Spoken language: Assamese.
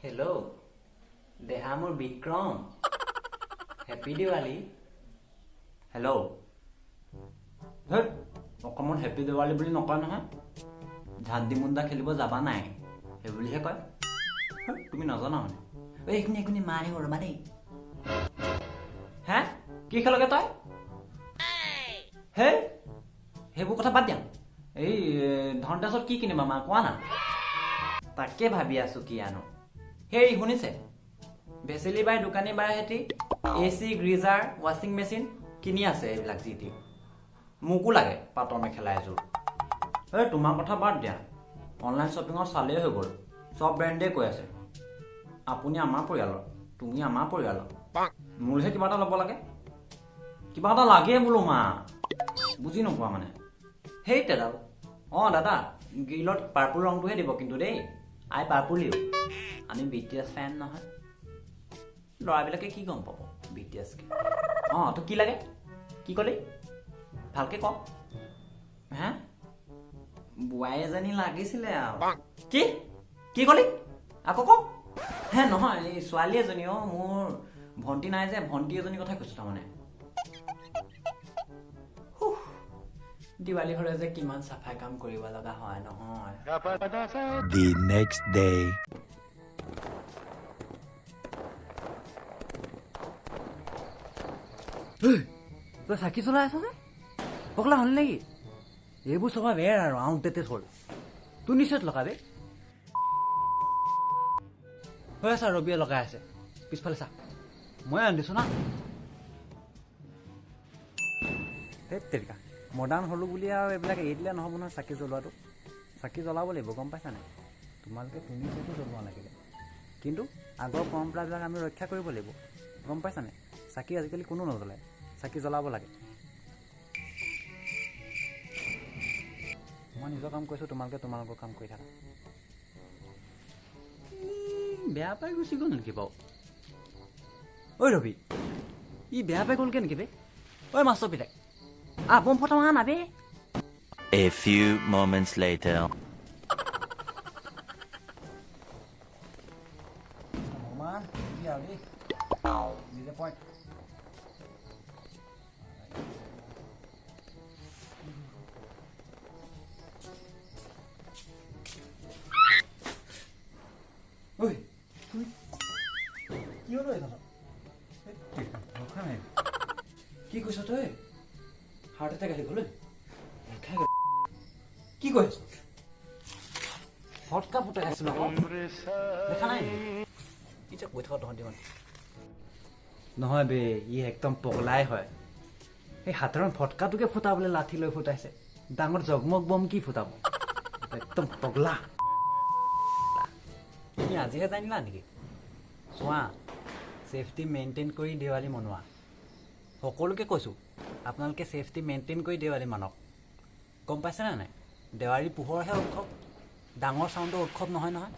হেল্ল' দেহা, মোৰ বিক্ৰম। হেপী দিৱালী। হেল্ল', হেই, অসমত হেপী দেৱালী বুলি নকয় নহয়। ঝান্দি মুণ্ডা খেলিব যাবা নাই সেই বুলিহে কয়। হেই, তুমি নাজানা মানে? ঐ, এইখিনি এইখিনি মা আহিব, ৰ'বা দেই। হে, কি খেলগে তই? হেই, সেইবোৰ কথা বাদ দিয়া। এই ধনতেৰাছত কি কিনিবা মা, কোৱা না। তাকে ভাবি আছো কি আনো। হেৰি, শুনিছে? ভেচেলি বাই দোকানী বাই হেঁতি এ চি, গিজাৰ, ৱাশ্বিং মেচিন কিনি আছে এইবিলাক যি টি। মোকো লাগে পাটৰ মেখেলা এযোৰ। এই তোমাৰ কথা বাদ দিয়া, অনলাইন শ্বপিঙত চালেই হৈ গ'ল। চব ব্ৰেণ্ডেই কৈ আছে আপুনি আমাৰ পৰিয়ালৰ, তুমি আমাৰ পৰিয়ালৰ। মোৰহে কিবা এটা ল'ব লাগে, কিবা এটা লাগে বোলো মা, বুজি নোপোৱা মানে। সেই তেডাল অঁ দাদা, গ্ৰীলত পাৰ্পল ৰংটোহে দিব কিন্তু দেই। আই পাৰ্পল ইউ, আমি বি টি এছ ফেন নহয়। ল'ৰাবিলাকে কি গম পাব বি টি এছ কি? অঁ, তোক কি লাগে? কি ক'লি, ভালকে ক। হা, বোৱাৰী এজনী লাগিছিলে আৰু। কি কি ক'লি, আকৌ ক। হে নহয়, এই ছোৱালী এজনী। অঁ, মোৰ ভণ্টি নাই যে, ভণ্টি এজনীৰ কথা কৈছোঁ তাৰমানে। হুহ, দিৱালী হ'লে যে কিমান চাফাই কাম কৰিব লগা হয় নহয়। The next day. তই চাকি চলাই আছ যে, পগলা হ'ল নেকি? এইবোৰ স্বভাৱ এৰ আৰু আউটডেটেড হ'ল। তোৰ নিশ্চয় লগাবি হৈ আছে। ৰবিয়ে লগাই আছে পিছফালে, চা। মই আনি দিছোঁ না। ধেত তেৰিকা, মডাৰ্ণ হ'লোঁ বুলি আৰু এইবিলাক এৰি দিলে নহ'ব নহয়। চাকি জ্বলোৱাটো, চাকি জ্বলাব লাগিব, গম পাইছা নাই? তোমালোকে তুমি সেইটো জ্বলোৱা লাগিলে, কিন্তু আগৰ পৰম্পৰাবিলাক আমি ৰক্ষা কৰিব লাগিব, গম পাইছা নাই? চাকি আজিকালি কোনো নজ্বলায়, চাকি জ্বলাব লাগে। মই নিজৰ কাম কৰিছোঁ, তোমালোকে তোমালোকৰ কাম কৰি থাকা। বেয়া পাই গুচি গ'ল নেকি বাৰু? ঐ ৰবি, ই বেয়া পাই গ'লগৈ নেকি বে? ঐ মাষ্টৰ পিতাক, আহ, বম ফটাওঁ আহ না বে। A few moments later. ভগৱান কি আৰু দেই নিজে পইণ্ট। ঐ, তুমি কি হ'ল ঐ তহঁতৰ? ৰখা নাই। কি কৈছ তই? হাৰ্ট এটেক আহি গ'ল ঐ। খাই গ'ল। কি কৈ আছ? ফটকা ফুটাই আছিলো আকৌ, দেখা নাই নেকি? কি যে কৈ থাক তহঁতি মানে। নহয় বে, ই একদম পগলাই হয়। সেই সাধাৰণ ফটকাটোকে ফুটাবলৈ লাঠি লৈ ফুটাইছে, ডাঙৰ জগমগ বম কি ফুটাব? একদম পগলা। তুমি আজিহে জানিলা নেকি? চোৱা, ছেফটি মেইনটেইন কৰি দেৱালী মনোৱা। সকলোকে কৈছোঁ, আপোনালোকে ছেফটি মেইনটেইন কৰি দেৱালী মানক, গম পাইছেনে নাই? দেৱালী পোহৰহে উৎসৱ, ডাঙৰ চাউণ্ডৰ উৎসৱ নহয় নহয়।